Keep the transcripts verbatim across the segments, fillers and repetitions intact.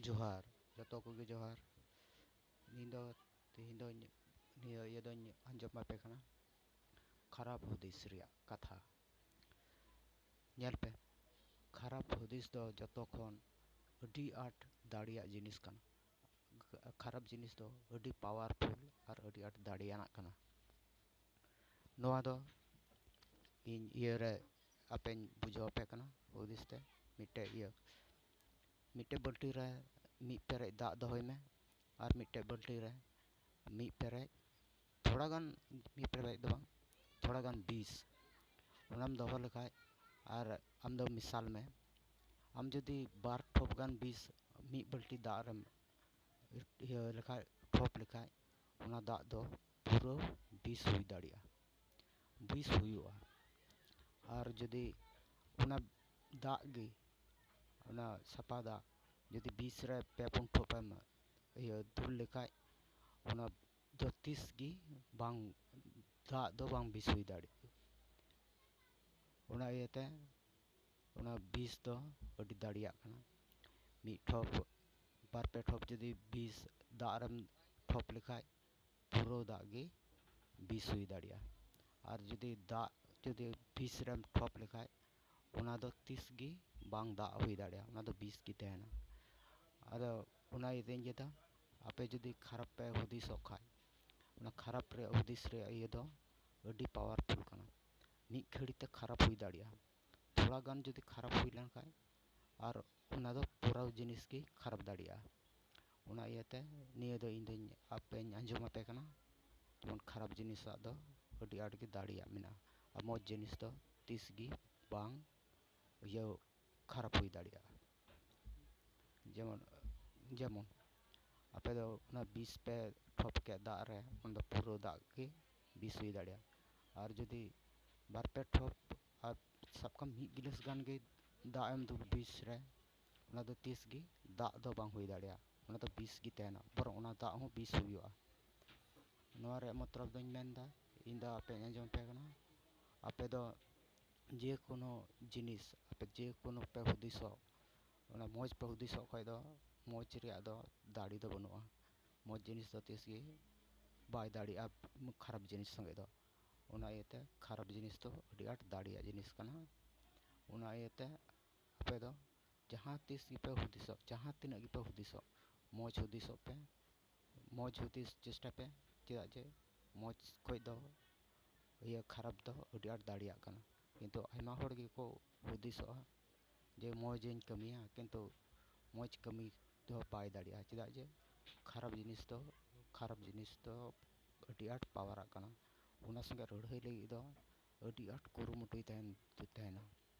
ᱡᱚᱦᱟᱨ, ᱡᱚᱛᱚ ᱠᱚᱜᱮ ᱡᱚᱦᱟᱨ᱾ ᱤᱧ ᱫᱚ ᱛᱮᱦᱮᱧ ᱫᱚᱧ ᱱᱤᱭᱟᱹ ᱤᱭᱟᱹ ᱫᱚᱧ ᱟᱸᱡᱚᱢ ᱟᱯᱮ ᱠᱟᱱᱟ ᱠᱷᱟᱨᱟᱯ ᱦᱩᱫᱤᱥ ᱨᱮᱭᱟᱜ ᱠᱟᱛᱷᱟ᱾ ᱧᱮᱞ ᱯᱮ, ᱠᱷᱟᱨᱟᱯ ᱦᱩᱫᱤᱥ ᱫᱚ ᱡᱚᱛᱚ ᱠᱷᱚᱱ ᱟᱹᱰᱤ ᱟᱸᱴ ᱫᱟᱲᱮᱭᱟᱜ ᱡᱤᱱᱤᱥ ᱠᱟᱱᱟ᱾ ᱠᱷᱟᱨᱟᱯ ᱡᱤᱱᱤᱥ ᱫᱚ ᱟᱹᱰᱤ powerful ᱟᱨ ᱟᱹᱰᱤ ᱟᱸᱴ ᱫᱟᱲᱮᱭᱟᱱᱟᱜ ᱠᱟᱱᱟ᱾ ᱱᱚᱣᱟ ᱫᱚ ᱤᱧ ᱤᱭᱟᱹᱨᱮ ᱟᱯᱮᱧ ᱵᱩᱡᱷᱟᱹᱣ ᱟᱯᱮ ᱠᱟᱱᱟ ᱦᱩᱫᱤᱥ ᱛᱮ᱾ ᱢᱤᱫᱴᱮᱡ ᱤᱭᱟᱹ, ᱢᱤᱫᱴᱮᱡ ᱵᱟᱹᱞᱴᱤ ᱨᱮ ᱢᱤᱫ ᱯᱮᱨᱮᱡ ᱫᱟᱜ ᱫᱚᱦᱚᱭ ᱢᱮ ᱟᱨ ᱢᱤᱫᱴᱮᱡ ᱵᱟᱹᱞᱴᱤ ᱨᱮ ᱢᱤᱫ ᱯᱮᱨᱮᱡ, ᱛᱷᱚᱲᱟ ᱜᱟᱱ, ᱢᱤᱫ ᱯᱮᱨᱮᱡ ᱫᱚ ᱵᱟᱝ, ᱛᱷᱚᱲᱟ ᱜᱟᱱ ᱵᱤᱥ, ᱚᱱᱟᱢ ᱫᱚᱦᱚ ᱞᱮᱠᱷᱟᱡ ᱟᱨ ᱟᱢ ᱫᱚ ᱢᱮᱥᱟᱞ ᱢᱮ᱾ ᱟᱢ ᱡᱩᱫᱤ ᱵᱟᱨ ᱴᱷᱚᱯ ᱜᱟᱱ ᱵᱤᱥ ᱢᱤᱫ ᱵᱟᱹᱞᱴᱤ ᱫᱟᱜ ᱨᱮᱢ ᱤᱭᱟᱹ ᱞᱮᱠᱷᱟᱡ, ᱴᱷᱚᱯ ᱞᱮᱠᱷᱟᱡ, ᱚᱱᱟ ᱫᱟᱜ ᱫᱚ ᱯᱩᱨᱟᱹ ᱵᱤᱥ ᱦᱩᱭ ᱫᱟᱲᱮᱭᱟᱜᱼᱟ, ᱵᱤᱥ ᱦᱩᱭᱩᱜᱼᱟ᱾ ᱟᱨ ᱡᱩᱫᱤ ᱚᱱᱟ ᱫᱟᱜ ᱜᱮ, ᱚᱱᱟ ᱥᱟᱯᱷᱟ ᱫᱟᱜ ᱡᱩᱫᱤ ᱵᱤᱥ ᱨᱮ ᱯᱮ ᱯᱩᱱ ᱴᱷᱚᱯ ᱮᱢ ᱤᱭᱟᱹ ᱫᱩᱞ ᱞᱮᱠᱷᱟᱡ, ᱚᱱᱟ ᱫᱚ ᱛᱤᱥ ᱜᱮ ᱵᱟᱝ, ᱫᱟᱜ ᱫᱚ ᱵᱟᱝ ᱵᱤᱥ ᱦᱩᱭ ᱫᱟᱲᱮᱭᱟᱜᱼᱟ᱾ ᱚᱱᱟ ᱤᱭᱟᱹᱛᱮ ᱚᱱᱟ ᱵᱤᱥ ᱫᱚ ᱟᱹᱰᱤ ᱫᱟᱲᱮᱭᱟᱜ ᱠᱟᱱᱟ᱾ ᱢᱤᱫ ᱴᱷᱚᱯ, ᱵᱟᱨ ᱯᱮ ᱴᱷᱚᱯ ᱡᱩᱫᱤ ᱵᱤᱥ ᱫᱟᱜ ᱨᱮᱢ ᱴᱷᱚᱯ ᱞᱮᱠᱷᱟᱡ, ᱯᱩᱨᱟᱹ ᱫᱟᱜ ᱜᱮ ᱵᱤᱥ ᱦᱩᱭ ᱫᱟᱲᱮᱭᱟᱜᱼᱟ᱾ ᱟᱨ ᱡᱩᱫᱤ ᱫᱟᱜ, ᱡᱩᱫᱤ ᱵᱤᱥ ᱨᱮᱢ ᱴᱷᱚᱯ ᱞᱮᱠᱷᱟᱡ, ᱚᱱᱟ ᱫᱚ ᱛᱤᱥ ᱜᱮ ᱵᱟᱝ ᱫᱟᱜ ᱦᱩᱭ ᱫᱟᱲᱮᱭᱟᱜᱼᱟ, ᱚᱱᱟ ᱫᱚ ᱵᱤᱥ ᱜᱮ ᱛᱟᱦᱮᱱᱟ᱾ ᱟᱫᱚ ᱚᱱᱟ ᱤᱭᱟᱹᱛᱮᱧ ᱤᱭᱟᱹᱫᱟ, ᱟᱯᱮ ᱡᱩᱫᱤ ᱠᱷᱟᱨᱟᱯ ᱯᱮ ᱦᱩᱫᱤᱥᱚᱜ ᱠᱷᱟᱡ, ᱚᱱᱟ ᱠᱷᱟᱨᱟᱯ ᱨᱮᱭᱟᱜ ᱦᱩᱫᱤᱥ ᱨᱮᱭᱟᱜ ᱤᱭᱟᱹ ᱫᱚ ᱟᱹᱰᱤ powerful ᱠᱟᱱᱟ᱾ ᱢᱤᱫ ᱜᱷᱟᱹᱲᱤ ᱛᱮ ᱠᱷᱟᱨᱟᱯ ᱦᱩᱭ ᱫᱟᱲᱮᱭᱟᱜᱼᱟ᱾ ᱛᱷᱚᱲᱟ ᱜᱟᱱ ᱡᱩᱫᱤ ᱠᱷᱟᱨᱟᱯ ᱦᱩᱭ ᱞᱮᱱᱠᱷᱟᱡ, ᱟᱨ ᱚᱱᱟ ᱫᱚ ᱯᱩᱨᱟᱹ ᱡᱤᱱᱤᱥ ᱜᱮ ᱠᱷᱟᱨᱟᱯ ᱫᱟᱲᱮᱭᱟᱜᱼᱟ᱾ ᱚᱱᱟ ᱤᱭᱟᱹᱛᱮ ᱱᱤᱭᱟᱹ ᱫᱚ ᱤᱧ ᱫᱚᱧ ᱟᱯᱮᱧ ᱟᱸᱡᱚᱢ ᱟᱯᱮ ᱠᱟᱱᱟ, ᱡᱮᱢᱚᱱ ᱠᱷᱟᱨᱟᱯ ᱡᱤᱱᱤᱥᱟᱜ ᱫᱚ ᱟᱹᱰᱤ ᱟᱸᱴ ᱜᱮ ᱫᱟᱲᱮᱭᱟᱜ ᱢᱮᱱᱟᱜᱼᱟ, ᱟᱨ ᱢᱚᱡᱽ ᱡᱤᱱᱤᱥ ᱫᱚ ᱛᱤᱥ ᱜᱮ ᱵᱟᱝ ᱤᱭᱟᱹ ᱠᱷᱟᱨᱟᱯ ᱦᱩᱭ ᱫᱟᱲᱮᱭᱟᱜᱼᱟ᱾ ᱡᱮᱢᱚᱱ, ᱡᱮᱢᱚᱱ ᱟᱯᱮ ᱫᱚ ᱚᱱᱟ ᱵᱤᱥ ᱯᱮ ᱴᱷᱚᱯ ᱠᱮᱫ ᱫᱟᱜ ᱨᱮ, ᱚᱱᱟ ᱫᱚ ᱯᱩᱨᱟᱹ ᱫᱟᱜ ᱜᱮ ᱵᱤᱥ ᱦᱩᱭ ᱫᱟᱲᱮᱭᱟᱜᱼᱟ᱾ ᱟᱨ ᱡᱩᱫᱤ ᱵᱟᱨ ᱯᱮ ᱴᱷᱚᱯ, ᱟᱨ ᱥᱟᱵ ᱠᱟᱜ ᱢᱮ ᱢᱤᱫ ᱜᱤᱞᱟᱹᱥ ᱜᱟᱱ ᱜᱮ ᱫᱟᱜ ᱮᱢ ᱫᱩᱞ ᱵᱤᱥ ᱨᱮ, ᱚᱱᱟ ᱫᱚ ᱛᱤᱥ ᱜᱮ ᱫᱟᱜ ᱫᱚ ᱵᱟᱝ ᱦᱩᱭ ᱫᱟᱲᱮᱭᱟᱜᱼᱟ, ᱚᱱᱟ ᱫᱚ ᱵᱤᱥ ᱜᱮ ᱛᱟᱦᱮᱱᱟ, ᱵᱚᱨᱚᱝ ᱚᱱᱟ ᱫᱟᱜ ᱦᱚᱸ ᱵᱤᱥ ᱦᱩᱭᱩᱜᱼᱟ᱾ ᱱᱚᱣᱟ ᱨᱮᱭᱟᱜ ᱢᱚᱛᱞᱚᱵ ᱫᱚᱧ ᱢᱮᱱᱫᱟ, ᱤᱧ ᱫᱚ ᱟᱯᱮᱧ ᱟᱸᱡᱚᱢ ᱟᱯᱮ ᱠᱟᱱᱟ, ᱟᱯᱮ ᱫᱚ ᱡᱮ ᱠᱳᱱᱳ ᱡᱤᱱᱤᱥ, ᱟᱯᱮ ᱡᱮ ᱠᱳᱱᱳ ᱯᱮ ᱦᱩᱫᱤᱥᱚᱜ, ᱚᱱᱟ ᱢᱚᱡᱽ ᱯᱮ ᱦᱩᱫᱤᱥᱚᱜ ᱠᱷᱟᱡ ᱫᱚ ᱢᱚᱡᱽ ᱨᱮᱭᱟᱜ ᱫᱚ ᱫᱟᱲᱮ ᱫᱚ ᱵᱟᱹᱱᱩᱜᱼᱟ᱾ ᱢᱚᱡᱽ ᱡᱤᱱᱤᱥ ᱫᱚ ᱛᱤᱥ ᱜᱮ ᱵᱟᱭ ᱫᱟᱲᱮᱭᱟᱜᱼᱟ ᱠᱷᱟᱨᱟᱯ ᱡᱤᱱᱤᱥ ᱥᱚᱸᱜᱮ ᱫᱚ᱾ ᱚᱱᱟ ᱤᱭᱟᱹᱛᱮ ᱠᱷᱟᱨᱟᱯ ᱡᱤᱱᱤᱥ ᱫᱚ ᱟᱹᱰᱤ ᱟᱸᱴ ᱫᱟᱲᱮᱭᱟᱜ ᱡᱤᱱᱤᱥ ᱠᱟᱱᱟ᱾ ᱚᱱᱟ ᱤᱭᱟᱹᱛᱮ ᱟᱯᱮ ᱫᱚ ᱡᱟᱦᱟᱸ ᱛᱤᱥ ᱜᱮᱯᱮ ᱦᱩᱫᱤᱥᱚᱜ, ᱡᱟᱦᱟᱸ ᱛᱤᱱᱟᱹᱜ ᱜᱮᱯᱮ ᱦᱩᱫᱤᱥᱚᱜ, ᱢᱚᱡᱽ ᱦᱩᱫᱤᱥᱚᱜ ᱯᱮ, ᱢᱚᱡᱽ ᱦᱩᱫᱤᱥ ᱪᱮᱥᱴᱟ ᱯᱮ᱾ ᱪᱮᱫᱟᱜ ᱡᱮ ᱢᱚᱡᱽ ᱠᱷᱚᱡ ᱫᱚ ᱤᱭᱟᱹ ᱠᱷᱟᱨᱟᱯ ᱫᱚ ᱟᱹᱰᱤ ᱟᱸᱴ ᱫᱟᱲᱮᱭᱟᱜ ᱠᱟᱱᱟ᱾ ᱠᱤᱱᱛᱩ ᱟᱭᱢᱟ ᱦᱚᱲ ᱜᱮᱠᱚ ᱦᱩᱫᱤᱥᱚᱜᱼᱟ ᱡᱮ ᱢᱚᱡᱽ ᱤᱧ ᱠᱟᱹᱢᱤᱭᱟ, ᱠᱤᱱᱛᱩ ᱢᱚᱡᱽ ᱠᱟᱹᱢᱤ ᱫᱚ ᱵᱟᱭ ᱫᱟᱲᱮᱭᱟᱜᱼᱟ᱾ ᱪᱮᱫᱟᱜ ᱡᱮ ᱠᱷᱟᱨᱟᱯ ᱡᱤᱱᱤᱥ ᱫᱚ, ᱠᱷᱟᱨᱟᱯ ᱡᱤᱱᱤᱥ ᱫᱚ ᱟᱹᱰᱤ ᱟᱸᱴ ᱯᱟᱣᱟᱨᱟᱜ ᱠᱟᱱᱟ᱾ ᱚᱱᱟ ᱥᱚᱸᱜᱮ ᱞᱟᱹᱲᱦᱟᱹᱭ ᱞᱟᱹᱜᱤᱫ ᱫᱚ ᱟᱹᱰᱤ ᱟᱸᱴ ᱠᱩᱨᱩᱢᱩᱴᱩᱭ ᱛᱟᱦᱮᱱ, ᱛᱟᱦᱮᱱᱟ,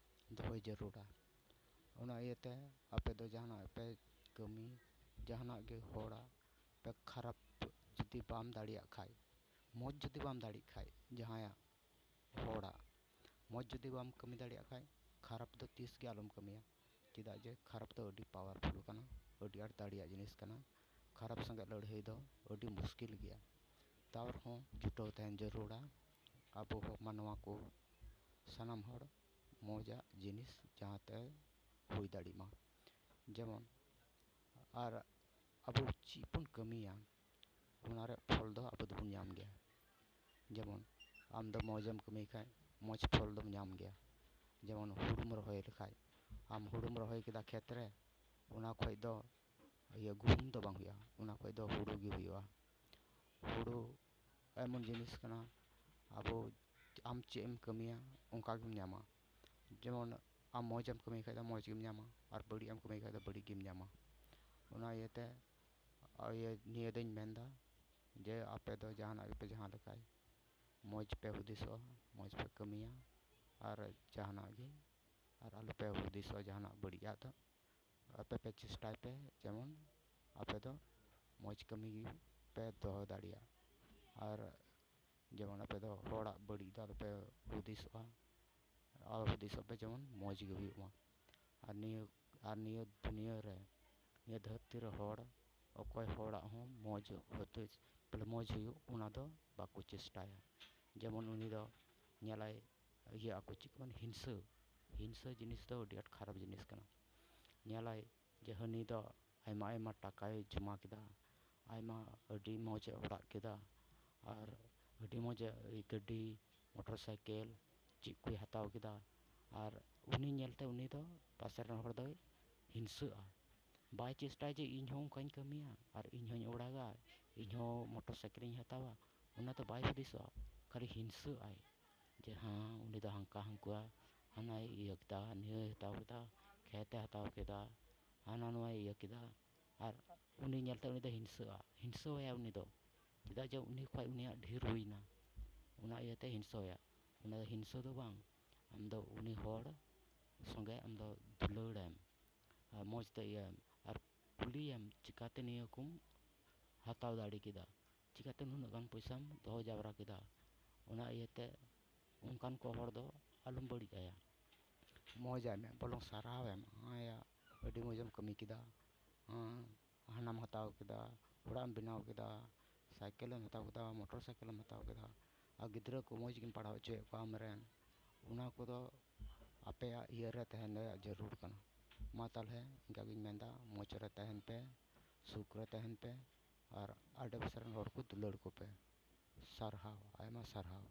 ᱫᱚᱦᱚᱭ ᱡᱟᱹᱨᱩᱲᱟ᱾ ᱚᱱᱟ ᱤᱭᱟᱹᱛᱮ ᱟᱯᱮ ᱫᱚ ᱡᱟᱦᱟᱱᱟᱜ ᱯᱮ ᱠᱟᱹᱢᱤ, ᱡᱟᱦᱟᱱᱟᱜ ᱜᱮ ᱦᱚᱲᱟᱜ ᱯᱮ ᱠᱷᱟᱨᱟᱯ ᱡᱩᱫᱤ ᱵᱟᱢ ᱫᱟᱲᱮᱭᱟᱜ ᱠᱷᱟᱡ, ᱢᱚᱡᱽ ᱡᱩᱫᱤ ᱵᱟᱢ ᱫᱟᱲᱮᱜ ᱠᱷᱟᱡ, ᱡᱟᱦᱟᱸᱭᱟᱜ ᱦᱚᱲᱟᱜ ᱢᱚᱡᱽ ᱡᱩᱫᱤ ᱵᱟᱢ ᱠᱟᱹᱢᱤ ᱫᱟᱲᱮᱭᱟᱜ ᱠᱷᱟᱡ, ᱠᱷᱟᱨᱟᱯ ᱫᱚ ᱛᱤᱥ ᱜᱮ ᱟᱞᱚᱢ ᱠᱟᱹᱢᱤᱭᱟ᱾ ᱪᱮᱫᱟᱜ ᱡᱮ ᱠᱷᱟᱨᱟᱯ ᱫᱚ ᱟᱹᱰᱤ ᱯᱟᱣᱟᱨᱯᱷᱩᱞ ᱠᱟᱱᱟ, ᱟᱹᱰᱤ ᱟᱸᱴ ᱫᱟᱲᱮᱭᱟᱜ ᱡᱤᱱᱤᱥ ᱠᱟᱱᱟ᱾ ᱠᱷᱟᱨᱟᱯ ᱥᱚᱸᱜᱮ ᱞᱟᱹᱲᱦᱟᱹᱭ ᱫᱚ ᱟᱹᱰᱤ ᱢᱩᱥᱠᱤᱞ ᱜᱮᱭᱟ᱾ ᱛᱟᱣ ᱨᱮᱦᱚᱸ ᱪᱷᱩᱴᱟᱹᱣ ᱛᱟᱦᱮᱱ ᱡᱟᱹᱨᱩᱲᱟ᱾ ᱟᱵᱚ ᱦᱚᱸ ᱢᱟᱱᱣᱟ ᱠᱚ ᱥᱟᱱᱟᱢ ᱦᱚᱲ ᱢᱚᱡᱟᱜ ᱡᱤᱱᱤᱥ ᱡᱟᱦᱟᱸᱛᱮ ᱦᱩᱭ ᱫᱟᱲᱮᱜ ᱢᱟ᱾ ᱡᱮᱢᱚᱱ ᱟᱨ ᱟᱵᱚ ᱪᱮᱫ ᱵᱚᱱ ᱠᱟᱹᱢᱤᱭᱟ, ᱚᱱᱟ ᱨᱮᱭᱟᱜ ᱯᱷᱚᱞ ᱫᱚ ᱟᱵᱚ ᱫᱚᱵᱚᱱ ᱧᱟᱢ ᱜᱮᱭᱟ᱾ ᱡᱮᱢᱚᱱ ᱟᱢ ᱫᱚ ᱢᱚᱡᱽ ᱮᱢ ᱠᱟᱹᱢᱤ ᱠᱷᱟᱡ, ᱢᱚᱡᱽ ᱯᱷᱚᱞ ᱫᱚᱢ ᱧᱟᱢ ᱜᱮᱭᱟ᱾ ᱡᱮᱢᱚᱱ ᱦᱩᱲᱩᱢ ᱨᱚᱦᱚᱭ ᱞᱮᱠᱷᱟᱡ, ᱟᱢ ᱦᱩᱲᱩᱢ ᱨᱚᱦᱚᱭ ᱠᱮᱫᱟ ᱠᱷᱮᱛ ᱨᱮ, ᱚᱱᱟ ᱠᱷᱚᱡ ᱫᱚ ᱤᱭᱟᱹ ᱜᱩᱦᱩᱢ ᱫᱚ ᱵᱟᱝ ᱦᱩᱭᱩᱜᱼᱟ, ᱚᱱᱟ ᱠᱷᱚᱡ ᱫᱚ ᱦᱩᱲᱩ ᱜᱮ ᱦᱩᱭᱩᱜᱼᱟ᱾ ᱦᱩᱲᱩ ᱮᱢᱚᱱ ᱡᱤᱱᱤᱥ ᱠᱟᱱᱟ, ᱟᱵᱚ, ᱟᱢ ᱪᱮᱫ ᱮᱢ ᱠᱟᱹᱢᱤᱭᱟ, ᱚᱱᱠᱟ ᱜᱮᱢ ᱧᱟᱢᱟ᱾ ᱡᱮᱢᱚᱱ ᱟᱢ ᱢᱚᱡᱽ ᱮᱢ ᱠᱟᱹᱢᱤ ᱠᱷᱟᱡ ᱫᱚ ᱢᱚᱡᱽ ᱜᱮᱢ ᱧᱟᱢᱟ, ᱟᱨ ᱵᱟᱹᱲᱤᱡ ᱮᱢ ᱠᱟᱹᱢᱤ ᱠᱷᱟᱡ ᱫᱚ ᱵᱟᱹᱲᱤᱡ ᱜᱮᱢ ᱧᱟᱢᱟ᱾ ᱚᱱᱟ ᱤᱭᱟᱹᱛᱮ ᱤᱭᱟᱹ, ᱱᱤᱭᱟᱹ ᱫᱚᱧ ᱢᱮᱱᱫᱟ ᱡᱮ ᱟᱯᱮ ᱫᱚ ᱡᱟᱦᱟᱱᱟᱜ ᱜᱮᱯᱮ ᱡᱟᱦᱟᱸ ᱞᱮᱠᱟᱭ, ᱢᱚᱡᱽ ᱯᱮ ᱦᱩᱫᱤᱥᱚᱜᱼᱟ, ᱢᱚᱡᱽ ᱯᱮ ᱠᱟᱹᱢᱤᱭᱟ, ᱟᱨ ᱡᱟᱦᱟᱱᱟᱜ ᱜᱮ, ᱟᱨ ᱟᱞᱚᱯᱮ ᱦᱩᱫᱤᱥᱚᱜᱼᱟ ᱡᱟᱦᱟᱱᱟᱜ ᱵᱟᱹᱲᱤᱡᱟᱜ ᱫᱚ᱾ ᱟᱯᱮ ᱯᱮ ᱪᱮᱥᱴᱟᱭ ᱯᱮ ᱡᱮᱢᱚᱱ ᱟᱯᱮ ᱫᱚ ᱢᱚᱡᱽ ᱠᱟᱹᱢᱤ ᱜᱮ ᱯᱮ ᱫᱚᱦᱚ ᱫᱟᱲᱮᱭᱟᱜ᱾ ᱟᱨ ᱡᱮᱢᱚᱱ ᱟᱯᱮ ᱫᱚ ᱦᱚᱲᱟᱜ ᱵᱟᱹᱲᱤᱡ ᱫᱚ ᱟᱞᱚᱯᱮ ᱦᱩᱫᱤᱥᱚᱜᱼᱟ, ᱟᱨ ᱦᱩᱫᱤᱥᱚᱜ ᱯᱮ ᱡᱮᱢᱚᱱ ᱢᱚᱡᱽ ᱜᱮ ᱦᱩᱭᱩᱜ ᱢᱟ᱾ ᱟᱨ ᱱᱤᱭᱟᱹ, ᱟᱨ ᱱᱤᱭᱟᱹ ᱫᱩᱱᱤᱭᱟᱹ ᱨᱮ, ᱱᱤᱭᱟᱹ ᱫᱷᱟᱹᱨᱛᱤ ᱨᱮ ᱦᱚᱲ ᱚᱠᱚᱭ ᱦᱚᱲᱟᱜ ᱦᱚᱸ ᱢᱚᱡᱽ ᱦᱚᱛᱮᱡ, ᱵᱚᱞᱮ ᱢᱚᱡᱽ ᱦᱩᱭᱩᱜ, ᱚᱱᱟ ᱫᱚ ᱵᱟᱠᱚ ᱪᱮᱥᱴᱟᱭᱟ᱾ ᱡᱮᱢᱚᱱ ᱩᱱᱤ ᱫᱚ ᱧᱮᱞᱟᱭ, ᱤᱭᱟᱹ ᱟᱠᱚ ᱪᱮᱫ ᱠᱚ ᱢᱮᱱᱟ, ᱦᱤᱝᱥᱟᱹ᱾ ᱦᱤᱝᱥᱟᱹ ᱡᱤᱱᱤᱥ ᱫᱚ ᱟᱹᱰᱤ ᱟᱸᱴ ᱠᱷᱟᱨᱟᱯ ᱡᱤᱱᱤᱥ ᱠᱟᱱᱟ᱾ ᱧᱮᱞᱟᱭ ᱡᱮ ᱦᱟᱹᱱᱤ ᱫᱚ ᱟᱭᱢᱟ ᱟᱭᱢᱟ ᱴᱟᱠᱟᱭ ᱡᱚᱢᱟ ᱠᱮᱫᱟ, ᱟᱭᱢᱟ, ᱟᱹᱰᱤ ᱢᱚᱡᱽ ᱮ ᱚᱲᱟᱜ ᱠᱮᱫᱟ, ᱟᱨ ᱟᱹᱰᱤ ᱢᱚᱡᱽ ᱮ ᱜᱟᱹᱰᱤ, ᱢᱚᱴᱚᱨ ᱥᱟᱭᱠᱮᱞ, ᱪᱮᱫ ᱠᱚᱭ ᱦᱟᱛᱟᱣ ᱠᱮᱫᱟ᱾ ᱟᱨ ᱩᱱᱤ ᱧᱮᱞᱛᱮ ᱩᱱᱤ ᱫᱚ ᱯᱟᱥᱮ ᱨᱮᱱ ᱦᱚᱲ ᱫᱚᱭ ᱦᱤᱝᱥᱟᱹᱜᱼᱟ᱾ ᱵᱟᱭ ᱪᱮᱥᱴᱟᱭᱟ ᱡᱮ ᱤᱧ ᱦᱚᱸ ᱚᱱᱠᱟᱧ ᱠᱟᱹᱢᱤᱭᱟ ᱟᱨ ᱤᱧ ᱦᱚᱸᱧ ᱚᱲᱟᱜᱟ, ᱤᱧ ᱦᱚᱸ ᱢᱚᱴᱚᱨ ᱥᱟᱭᱠᱮᱞᱤᱧ ᱦᱟᱛᱟᱣᱟ, ᱚᱱᱟ ᱫᱚ ᱵᱟᱭ ᱦᱩᱫᱤᱥᱚᱜᱼᱟ, ᱠᱷᱟᱹᱞᱤ ᱦᱤᱝᱥᱟᱹᱜ ᱟᱭ᱾ ᱡᱮ ᱦᱮᱸ, ᱩᱱᱤ ᱫᱚ ᱦᱟᱱᱠᱟ ᱦᱟᱱᱠᱩᱣᱟ, ᱦᱟᱱᱟᱭ ᱤᱭᱟᱹ ᱠᱮᱫᱟ, ᱱᱤᱭᱟᱹᱭ ᱦᱟᱛᱟᱣ ᱠᱮᱫᱟ, ᱠᱷᱮᱛ ᱮ ᱦᱟᱛᱟᱣ ᱠᱮᱫᱟ, ᱦᱟᱱᱟ ᱱᱚᱣᱟᱭ ᱤᱭᱟᱹ ᱠᱮᱫᱟ᱾ ᱟᱨ ᱩᱱᱤ ᱧᱮᱞᱛᱮ ᱩᱱᱤ ᱫᱚ ᱦᱤᱝᱥᱟᱹᱜᱼᱟ, ᱦᱤᱝᱥᱟᱹᱣᱟᱭᱟ ᱩᱱᱤ ᱫᱚ, ᱪᱮᱫᱟᱜ ᱡᱮ ᱩᱱᱤ ᱠᱷᱚᱱ ᱩᱱᱤᱭᱟᱜ ᱰᱷᱮᱨ ᱦᱩᱭᱱᱟ, ᱚᱱᱟ ᱤᱭᱟᱹᱛᱮ ᱦᱤᱝᱥᱟᱹᱣᱟᱭᱟ᱾ ᱚᱱᱟ ᱫᱚ ᱦᱤᱝᱥᱟᱹ ᱫᱚ ᱵᱟᱝ, ᱟᱢ ᱫᱚ ᱩᱱᱤ ᱦᱚᱲ ᱥᱚᱸᱜᱮ ᱟᱢ ᱫᱚ ᱫᱩᱞᱟᱹᱲᱮᱢ, ᱟᱨ ᱢᱚᱡᱽ ᱛᱮ ᱤᱭᱟᱹᱭᱮᱢ, ᱟᱨ ᱠᱩᱞᱤᱭᱮᱢ, ᱪᱤᱠᱟᱛᱮ ᱱᱤᱭᱟᱹ ᱠᱚᱢ ᱦᱟᱛᱟᱣ ᱫᱟᱲᱮ ᱠᱮᱫᱟ, ᱪᱤᱠᱟᱛᱮ ᱱᱩᱱᱟᱹᱜ ᱜᱟᱱ ᱯᱚᱭᱥᱟᱢ ᱫᱚᱦᱚ ᱡᱟᱣᱨᱟ ᱠᱮᱫᱟ᱾ ᱚᱱᱟ ᱤᱭᱟᱹᱛᱮ ᱚᱱᱠᱟᱱ ᱠᱚ ᱦᱚᱲ ᱫᱚ ᱟᱞᱚᱢ ᱵᱟᱹᱲᱤᱡ ᱟᱭᱟ, ᱢᱚᱡᱽ ᱟᱭ ᱢᱮ, ᱵᱚᱞᱚᱝ ᱥᱟᱨᱦᱟᱣ ᱮᱢ, ᱦᱮᱸᱭᱟ, ᱟᱹᱰᱤ ᱢᱚᱡᱮᱢ ᱠᱟᱹᱢᱤ ᱠᱮᱫᱟ, ᱦᱮᱸ, ᱦᱟᱱᱟᱢ ᱦᱟᱛᱟᱣ ᱠᱮᱫᱟ, ᱚᱲᱟᱜ ᱮᱢ ᱵᱮᱱᱟᱣ ᱠᱮᱫᱟ, ᱥᱟᱭᱠᱮᱞ ᱮᱢ ᱦᱟᱛᱟᱣ ᱠᱮᱫᱟ, ᱢᱚᱴᱚᱨ ᱥᱟᱭᱠᱮᱞ ᱮᱢ ᱦᱟᱛᱟᱣ ᱠᱮᱫᱟ, ᱟᱨ ᱜᱤᱫᱽᱨᱟᱹ ᱠᱚ ᱢᱚᱡᱽ ᱜᱮᱢ ᱯᱟᱲᱦᱟᱣ ᱦᱚᱪᱚᱭᱮᱫ ᱠᱚᱣᱟ ᱟᱢᱨᱮᱱ, ᱚᱱᱟ ᱠᱚᱫᱚ ᱟᱯᱮᱭᱟᱜ ᱤᱭᱟᱹ ᱨᱮ ᱛᱟᱦᱮᱱ ᱨᱮᱭᱟᱜ ᱡᱟᱹᱨᱩᱲ ᱠᱟᱱᱟ᱾ ᱢᱟ ᱛᱟᱦᱚᱞᱮ ᱤᱱᱠᱟᱹ ᱜᱤᱧ ᱢᱮᱱᱫᱟ, ᱢᱚᱡᱽ ᱨᱮ ᱛᱟᱦᱮᱱ ᱯᱮ, ᱥᱩᱠ ᱨᱮ ᱛᱟᱦᱮᱱ ᱯᱮ, ᱟᱨ ᱟᱰᱮᱯᱟᱥᱮ ᱨᱮᱱ ᱦᱚᱲ ᱠᱚ ᱫᱩᱞᱟᱹᱲ ᱠᱚᱯᱮ᱾ ᱥᱟᱨᱦᱟᱣ, ᱟᱭᱢᱟ ᱥᱟᱨᱦᱟᱣ᱾